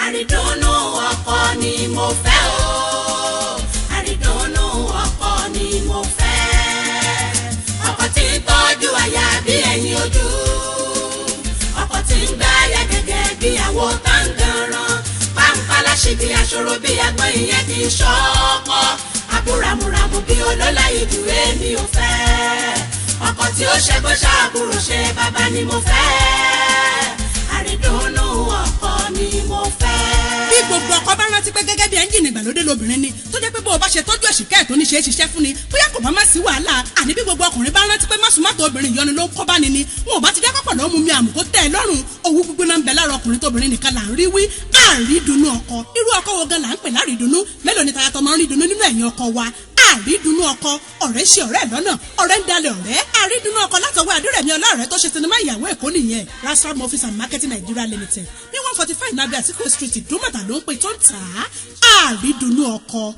Àrídùnnú ọkọ ni mo fẹ́ o. Àrídùnnú ọkọ ni mo fẹ́. Ọkọ tí ń tọ́jú aya bí ẹyin ojú. Ọkọ tí ń gbá aya gẹ́gẹ́ bí àwo táǹgànràn. Pàǹpálá ṣe bí aṣọ́rò bí agbọ́n, ìyẹn kì í ṣọ́kọ. Abúramúramù bí olólà ìjù, èmi ò fẹ́. Ọkọ tí ó ṣẹ́gbọ́n ṣàbúrò ṣe bàbá ni mo fẹ́. Àrídùnnú ọkọ ni mo fẹ́. Bí gbogbo ọkọ bá rántí pé gẹ́gẹ́ bí ẹ́ńjìnì ìgbàlódé lobìnrin ni, tó jẹ́ pé bó o bá ṣe tọ́jú ẹ̀sìnká ẹ̀ tó ní ṣe é ṣiṣẹ́ fún ni, bóyá kò bá má sí wàhálà. Àní bí gbogbo ọkùnrin bá rántí pé másùmátò obìnrin ìyọnu ló ń kọ́ bá ni, wọn ò bá ti jẹ́ kọ́pọ̀ ló mú mi àmù kó tẹ́ ẹ lọ́rùn. Owú gbígbóná ń bẹ lára ọkùnrin, tóbìnrin nìkan là ń rí wí. Àrídùnnú ọkọ, irú ọkọ wo gan là ń pè lárídùnnú? Mélòó ni tayatọ̀ máa ń rí dùnnú nínú ẹ̀yìn ọkọ wa? Àrídùnnú ọkọ, ọ̀rẹ́ ṣe ọ̀rẹ́ lọ́nà, ọ̀rẹ́ ń dalẹ̀ ọ̀rẹ́. Àrídùnnú ọkọ látọwọ́ Adúrẹ̀mí Ọlọ́ọ̀rẹ́ tó ṣe sinimá Ìyàwó Èkó nìyẹn. Rasram Office and Marketing Nigeria Limited ní 145 Nnamdi Azikiwe Street, Ìdúmọ̀tà ló ń pè tó ń tà á. Àrídùnnú ọkọ.